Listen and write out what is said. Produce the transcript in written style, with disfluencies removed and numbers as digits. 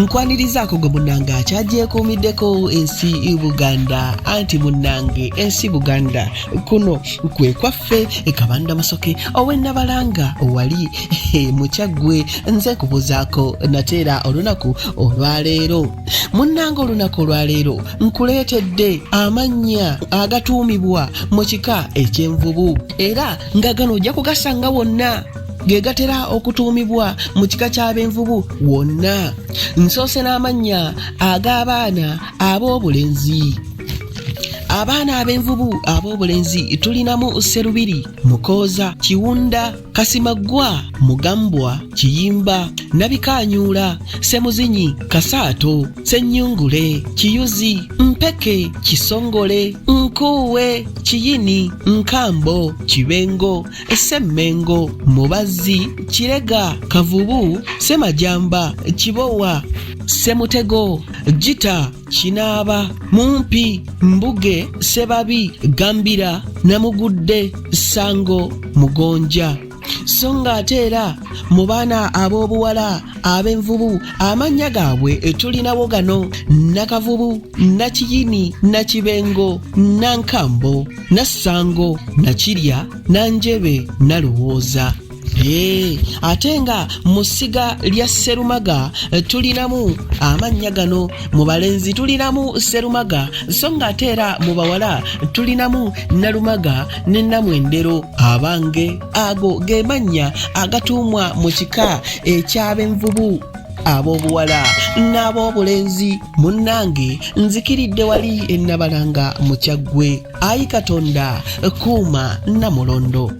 Nkwanirizaako gwe munnange akyagyekuumiddeko ensi Buganda, anti munnange ensi Buganda kuno kwe kwaffe. Kabanda Musoke ow'Ennabalanga wali mu Kyaggwe, nze nkubuuzaako nateera olunaku olwaleero. Munnange, olunaku olwaleero nkuleetedde amannya agatuumibwa mu kika eky'envubu, era nga gano ojja kugasanga wonna ge gatera okutuumibwa mu kika ky'abenvubu wonna. Nsoose n'amannya ag'abaana ab'obulenzi. Abaana ab'envubu ab'obulenzi tulinamu Serubiri, Mukooza, Kiwunda, Kasimaggwa, Mugambwa, Kiyimba, Nabikanyuula, Semuzinyi, Kasaato, Sennyungule, Kiyuzi, Mpeke, Kisongole, Nkuuwe, Kiyini, Nkambo, Kibengo, Semmengo, Mubazzi, Kirega, Kavubu, Semajamba, Kibowa, Semutego, Gita, Kinaaba, Mumpi, Mbuge, Sebabi, Gambira, Namugudde, Sango, Mugonja. So nga ate era mu baana ab'obuwala ab'envubu amannya gaabwe tulinawo gano: Nakavubu, Nakiyini, Nakibengo, Nankambo, Nassango, Nakirya, Nanjebe, Nalowooza. Ee, ate nga mu ssiga lya Sserumaga tulinamu amannya gano: mu balenzi tulinamu Sserumaga, so nga ate era mu bawala tulinamu Nalumaga ne Namwendero. Abange, ago ge mannya agatuumwa mu kika eky'abenvubu ab'obuwala n'ab'obulenzi. Munnange, nzikiridde wali Ennabalanga mu Kyaggwe. Ayi Katonda, kuuma Namulondo.